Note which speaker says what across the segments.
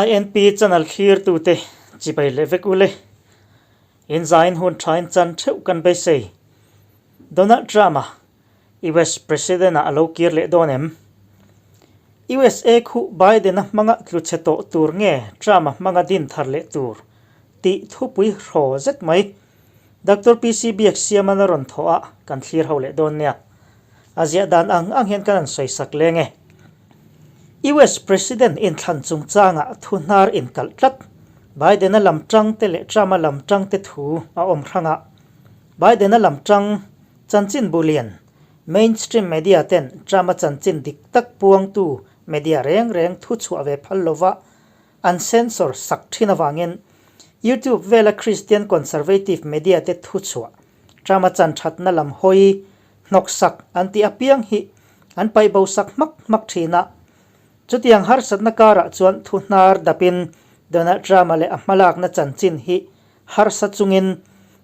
Speaker 1: INP channel thlirtute chibai leh vek ule. In zain hun thain chan theuh kan beisei. Donald Trump-a US President-ah a lo kir leh dawn em? USA khuh Biden-a hmanga tlu chhe tawh tur nge Trump-a hmanga din thar leh tur tih thupui hraw zet mai Doctor PC Biaksiaman a rawn thawh a, kan thlir ho leh dawn nia. A ziah dan ang ang hian kan han sawi sak leng e. US President inthlan chungchangah thu hnar inkalh tlat. Biden-a lam tang te leh Trump-a lam tang te thu a awm hrang a. Biden-a lam tang chanchin bu lian, mainstream media ten Trump-a chanchin dik tak puangtu media reng reng thu chhuah ve phal lova an censor sak thin avangin YouTube vela Christian conservative media te thu chhuah Trump-a chan thatna lam hawi hnawk sak an tih apiang hi an paih bo sak hmak hmak thin a. Chutiang harsatna karah chuan thu hnar dapin Donald Trump-a leh a hmalakna chanchin hi harsa chungin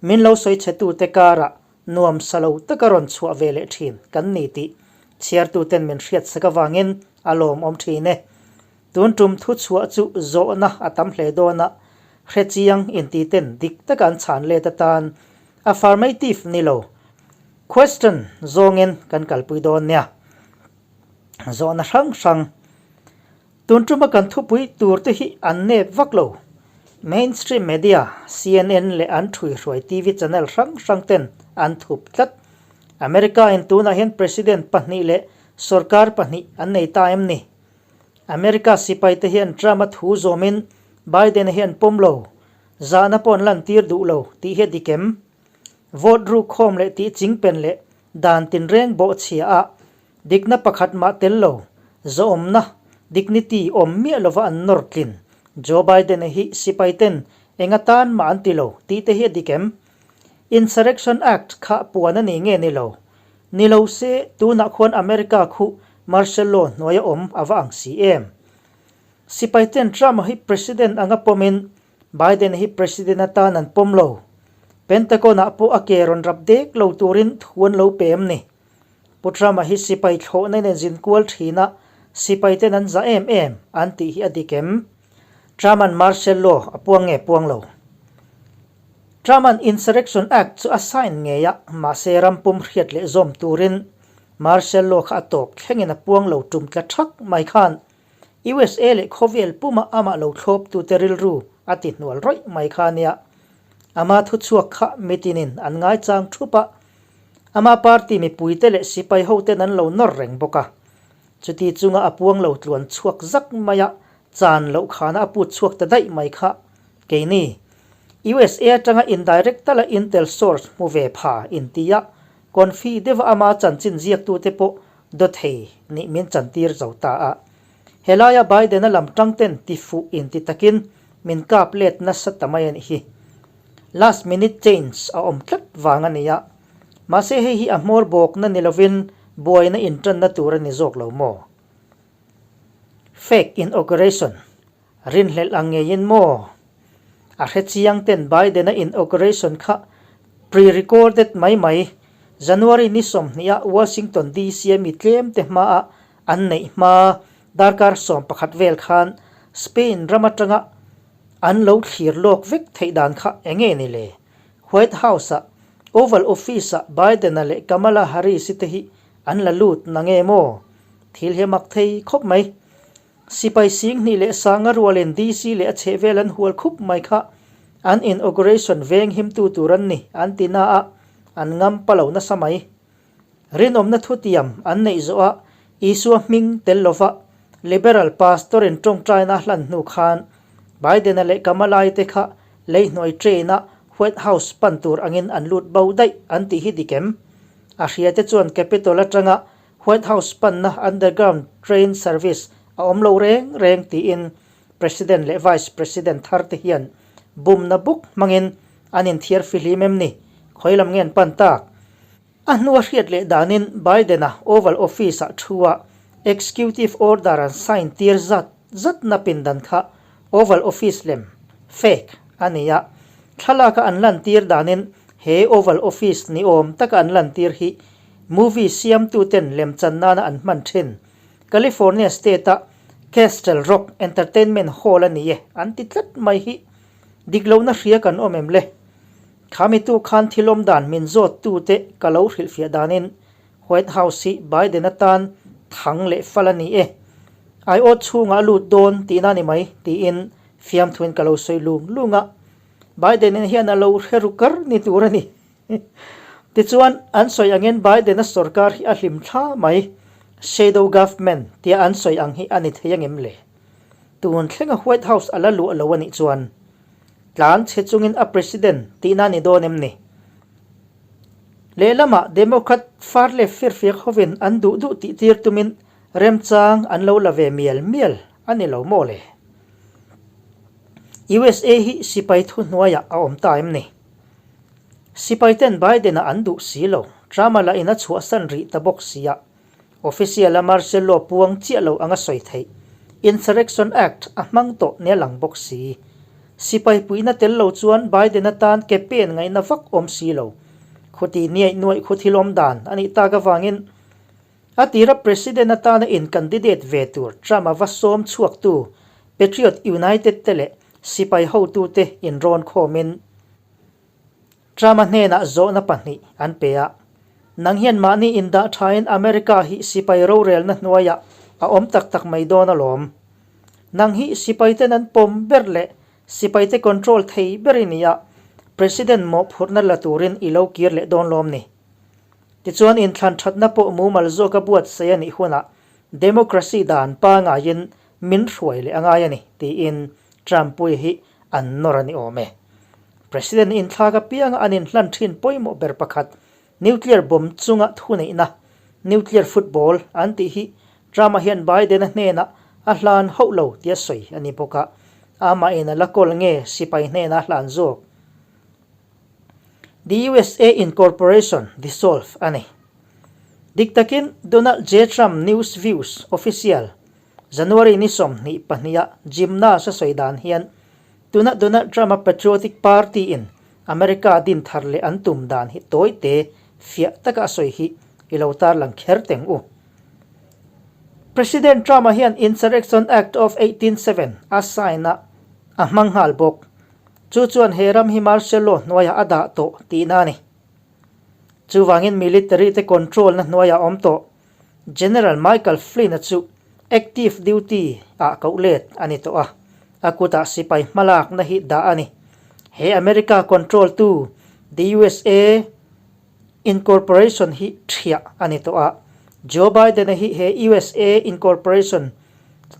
Speaker 1: min lo sawi chhetute karah nuam sa lo taka rawn chhuah ve leh thin kan ni tih chhiartuten min hriat sak avangin a lawmawm thin e. Tun tum thu chhuah chu zawhna a tam hle dawn a, hrechiang intiten dik taka an chhan let atan affirmative ni lo question zawngin kan kalpui dawn nia. Zawhna hrang hrang tun tuma kan thupui tur te hi an nep vak lo. Mainstream media, CNN leh an ṭhuihruai TV channel hrang hrang ten an thup tlat. America in tunah hian president pahnih leh sorkar pahnih an nei ta em ni? America sipai te hian Trump a thu zawmin Biden a hian pawm lo, zahna pawh an lantir duh lo tih hi a dik em? Vote ruk khawm leh tih chingpen leh dan tinreng bawhchhia ah dikna pakhat mah tel lo, zawhawmna, dignity, awm miah lova an nawr tlin. Joe Biden a hi sipai ten eng atan mah an ti lo tih te hi a dik em? Insurrection Act kha puan a ni nge ni lo? Ni lo se, tunah khuan America khu Martial law hnuaia awm a va ang si em? Sipai ten Trump hi President anga pawmin Biden hi President atan an pawm lo. Pentagon ah pawh a ke rawn rap dek lo turin thu an lo pe em ni? Pu Trump a hi sipai thlawhna nen zin kual thin a, sipai ten an za em em an tih hi a dik em? Trump an Martial law a puang nge puang lo? Trump an Insurrection Act chu a sign ngei a, mahse ram pum hriat leh zawm turin Martial law kha a tawp thlengin a puang lo tum tla thak mai khan USA leh khawvel puma amah lo thlawptute rilru a ti hnual rawih mai kha nia. Ama thuchhuak kha mitinin an ngaichang thup a, ama party mipuite leh sipai hoten an lo nawr reng bawk a. Chuti chunga a puang lo tluan chhuak zak mai a, chan loh khana a put chhuak ta daih mai kha keini USA atanga indirect tala intel source hmu ve pha intia confi deuha ama chanchin ziaktute pawh dawthei nih min chantir zo ta a. Helaia Biden-a lam tangten ti fuh inti takin min kap let nasa ta mai a nih hi. Last minute change a awm tlat vang a ni a. Mahse hei hi a hmawr bawkna ni lovin buaina intanna tur a ni zawk lo maw? Fake inauguration Rinhlelh ang ngeiin maw? A hrechiang ten Biden-a inauguration kha pre-recorded mai mai, January ni 20 ah Washington DC a mi tlem te hmaah an neih hma darkar 11 vel khan Spain ram atanga an lo thlir lawk vek theih dan kha enge ni le? White House-ah Oval Office-ah Biden-a leh Kamala Harris-i te hi an la lut na nge maw? Thil hi a mak thei khawp mai. Sipai Singhnih leh Sanga rualin DC leh a chhehvel an hual khup mai kha an inauguration veng himtu tur an ni an ti na a, an ngam pa lo nasa mai. Rinawmna thutiam an neih zawh a Isua hming tel lova Liberal Pastor in tawngtaina a hlan hnu khan Biden-a leh Kamala-i te kha leihnuai train-a White House pan tur angin an lut bo daih an tih hi dik em? A hria te chuan Capitol atanga White House panna underground train service a awm lo reng reng tiin President leh Vice President thar te hian bumna buk hmangin an inthiar fihlim em ni? Khawi lam nge an pan tak? A hnua hriat leh danin Biden-a Oval Office-ah thu-a Executive Order an sign tir zat zatna pindan kha Oval Office lem, fake, a ni a. Thlalaka an lantir danin he Oval Office ni awm taka an lantir hi Movie siamtuten lemchan nana an hman thin California State-a Castle Rock Entertainment Hall a ni e an ti tlat mai hi dik lohna hria kan awm em le? Khami tu khan thil awm dan min zawt tu te ka lo hrilhfiah danin White House hi Biden atan thang leh fal a ni e. Aiawt chhungah a lut dawn tihna a ni mai tiin fiamthuin ka lo sawi lung lung a. Biden-in hian a lo hre ru kar ni tur a ni. Tichuan, an sawi angin Biden-a sorkar hi a hlim thla mai, shadow government tia an sawi ang hi a ni thei angem le? Tun thlenga White House a la luah lo a nih chuan, tlan chhe chungin a president tihna a ni dawn em ni? Lehlamah Democrat far leh firfiak hovin an duh duh tih tir tumin remchang an lo la ve mial mial a ni lo maw le? USA hi sipai thuhnuaiah a awm ta em ni? Sipai ten Biden-a an duh si lo, Trump-a lah in a chhuahsan rih ta bawk sia. Official-a martial law puang chiah lo anga sawi theih. Insurrection Act a hmang tawh nia lang bawk si. Sipai puihna tel lo chuan Biden-a tan ke pen ngaihna vak awm si lo. Khuti niaih nuaih khu thil awm dan a nih tak avangin a tira President atana in candidate ve tur Trump-a va sawm chhuaktu Patriot United te leh sipai hotute inrawn khawmin Trump-a hnenah zawhna pahnih an pe a, Nang hian mahni indah thain America hi sipai rorelna hnuaiah a awm tak tak mai dawn alawm. Nang hi sipaiten an pawm ber leh sipaite control thei ber i ni a, President mawhphurhna la turin i lo kir leh dawn lawm ni. Tichuan inthlan thatna pawh mumal zawka buatsaih a nih hunah democracy dan pangaiin min hruai leh a ngai a ni, tiin Trump-pui hi an nawr a ni awm e. President inthlak apianga an inhlan thin pawimawh ber pakhat, nuclear bomb chunga thuneihna, nuclear football, an tih hi Trump-a hian Biden-a hnenah a hlan hauh lo tia sawi a ni bawk a, amahin a la kawl nge sipai hnenah a hlan zawk? The USA Incorporation dissolve a ni. Dik takin Donald J. Trump News Views Official January ni 22 ah gymnast a sawi dan hian tuna Donald Trump-a Patriotic Party in America din thar leh an tum dan hi tawi te fiah taka a sawi hi i lo tarlang kher teng u. President Trump-a hian Insurrection Act of 18 seven a sign a a hmang nghal bawk. Chu chuan he ram hi martial law hnuaiah a dah tawh tihna a ni. Chuvangin military te control na hnuaiah a awm tawh. General Michael Flynn-a chu active duty ah koh let a ni tawh a, a kutah sipai hmalakna hi dah a ni. He America control tu the usa Incorporation hi thiah a ni tawh a, Joe Biden-a hi he usa Incorporation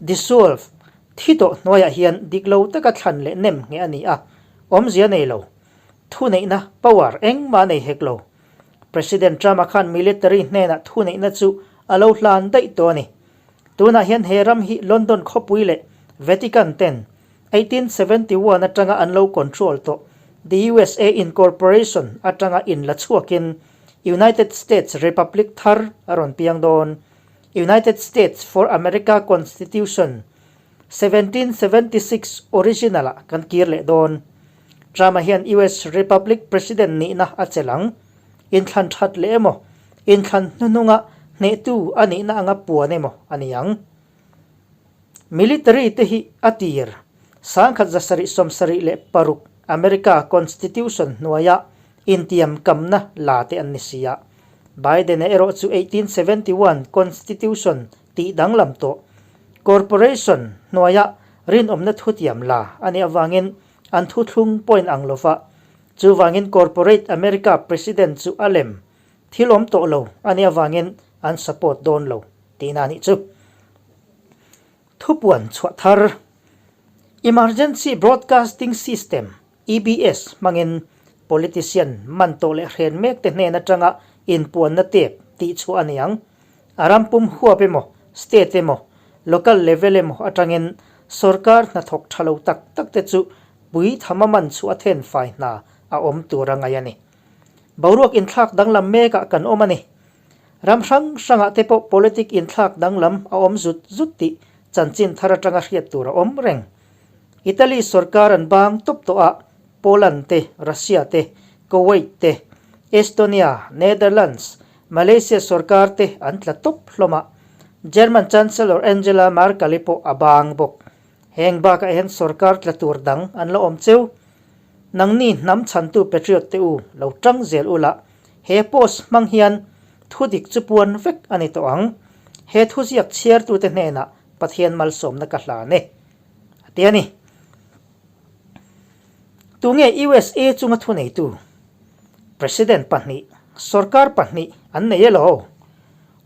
Speaker 1: dissolve thi tawh hnuaiah hian dik lo taka thlan leh nem ngheh a ni a, awmzia nei lo. Thuneihna, power, engmah a nei hek lo. President Trump-a khan military hnenah thuneihna chu a lo hlan daih tawh a ni. Tunah hian he ram hi London khawpui leh Vatican ten 1871 atanga an lo control tawh the usa Incorporation atanga inla chhuakin United States Republic thar a rawn piang dawn. United States for America Constitution 1776 original-ah kan kir leh dawn. Trump-a hian US Republic President nihna a chelh ang. Inthlan that leh emaw, inthlan hnuhnunga hnehtu a nihna anga puan emaw a ni ang. Military te hi a tir 1776 America Constitution hnuaia intiam kamna la te an ni si a. Biden-a erawh chu 1871 Constitution tih danglam tawh. Corporation hnuaia rinawmna thutiam la a nih avangin an thuthlung point ang lova, chuvangin Corporate America President chu a lem thil awm tawh lo a nih avangin an support dawn lo tihna a nih chu. Thupuan chhuah thar Emergency Broadcasting System, EBS, hmangin politician man tawh leh hren mek te hnen atanga inpuanna tep tih chhuah a ni ang. A ram pum huap emaw, state emaw, local level emaw atangin sorkar hnathawk tha lo tak tak te chu pui tham a man chhuah a then fai hna a awm tur a ngaih a ni. Boruak inthlak danglam mekah kan awm a ni. Ram hrang hrangah te pawh politic inthlak danglam a awm zut zut tih chanchin thar atanga hriat tur a awm reng. Italy sorkar an bang tawp tawh a, Poland te, Russia te, Kuwait te, Estonia, Netherlands, Malaysia sorkar te an tla tawp hlawm a. German Chancellor Angela Merkel-i pawh a bang bawk. Heng bakah hian sorkar tla tur dang an la awm cheu. Nangni hnam chhantu patriot te u lo tang zel ula, he post hmang hian thu dik chu puan vek a ni tawh ang. He thuziak chhiartute hnenah Pathian malsawmna ka hlan e, a ti a ni. Tunge USA chunga thuneitu? President pahnih, sorkar pahnih an nei elo?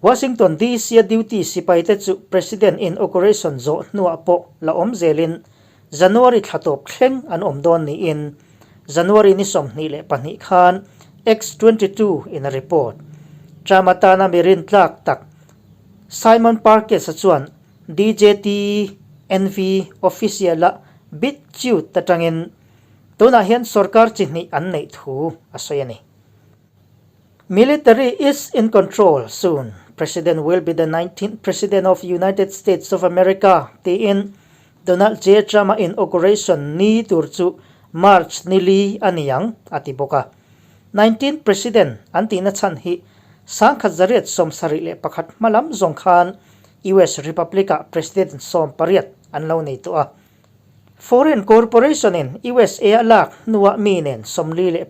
Speaker 1: Washington DC-a duty sipaite chu President inauguration zawh hnuah pawh la awm zelin January thla tawp thleng an awm dawn niin January ni 22 khan X 22 in a report. Trump atana mi rintlak tak Simon Parkes-a chuan DJT NV official-a BitChute atangin tunah hian sorkar chi hnih an neih thu a sawi a ni. Military is in control soon, President will be the 19th President of United States of America tiin Donald J. Trump-a inauguration ni tur chu March ni li a ni ang, a ti bawk a. 19th President an tihna chhan hi 1971 hma lam zawng khan US Republic-ah President 18 an lo nei tawh a. Foreign Corporation in USA a lak hnuah mi nen 45,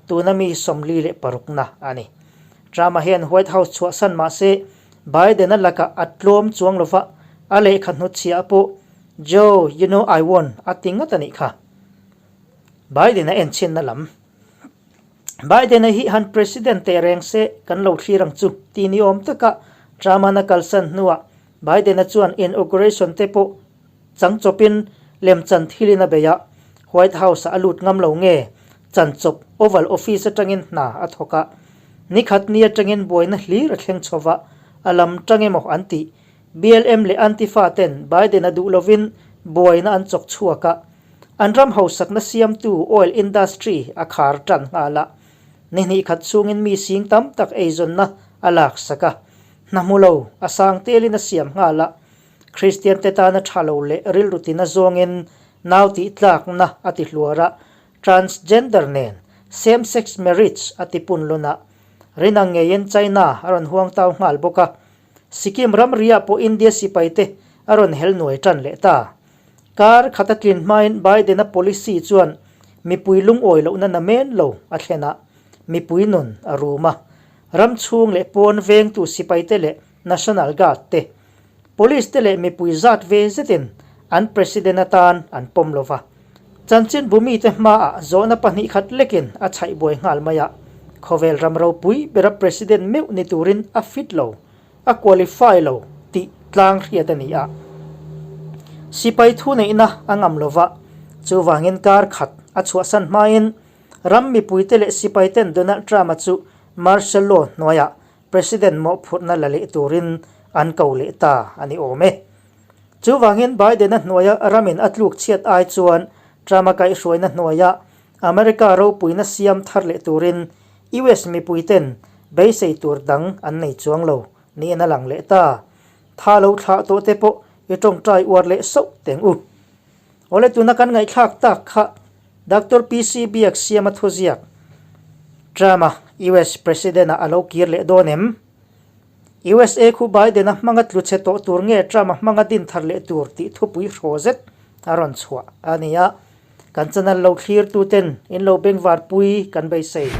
Speaker 1: tuna mi 46 na a ni. Trump-a hian White House chhuahsan mah se Biden-a lakah a tlawm chuang lova, a lehkha hnutchhiah pawh Joe, you know I won a ti ngat a nih kha. Biden-a enchhinna lam. Biden-a hi han President teh reng se kan lo thlir ang chu ti ni awm taka Trump-a'n a kalsan hnuah Biden-a chuan inauguration te pawh chang chawpin lemchan thilin a bei a, White House-ah a lut ngam lo nge chan chawp Oval Office atangin hna a thawk a, nikhat ni atangin buaina hlir a thleng chho va, a lam tang emaw an tih. BLM leh Antifa ten Biden-a duh lovin buaina an chawk chhuak a, an ram hausakna siamtu oil industry a khar tan nghal a, ni hnih khat chhungin mi sing tam tak eizawnna a laksak a, hna hmu lo a sang telin a siam nghal a. Kristian te tana tha lo leh rilru tina zawngin nau tih tlakna a ti hluar a, transgender nen same sex marriage a ti pun lun a, rin ang ngeiin China a rawn huang tau nghal bawk a, Sikkim ramriah pawh India sipai te a rawn hel nuai tan leh ta. Kar khat a tlin hmain Biden-a policy chuan mipui lungawi lohna namen lo a thlen a, mipui nun a rum a, ram chhung leh pawn vengtu sipai te leh National Guard te, Police te leh mipui zat ve zetin an President atan an pawm lo va. Chanchin bumite hmaah zawhna pahnih khat lekin a chhaih buai nghal mai a, khawvel ram ropui bera President meuh ni turin a fit lo, a qualify lo tih tlang hriat a ni a. Sipai thuneihna a ngam lo va, chuvangin kar khat a chhuahsan hmain ram mipuite leh sipaiten Donald Trump-a chu martial law hnuaiah President mawhphurhna la leh turin an ko leh ta a ni awm e. Chuvangin Biden-a hnuaia ramin a tluk chhiat ai chuan Trump-a kaihhruaina hnuaia America ropuina siam thar leh turin US mipuiten beisei tur dang an nei chuang lo niin a lang leh ta. Tha lo thlah tawh te pawh i tawngtai uar leh sauh teng u. Awle tuna kan ngaihthlak tak kha Doctor PC Biak siama thuziak Trump-a US President-a a lo kir leh dawn em? USA khu Biden-a hmanga tlu chhe tawh tur nge Trump-a hmanga din thar leh tur tih thupui hraw zet a rawn chhuah a ni a. Kan channel lo thlirtuten in lo bengvarpui kan beisei.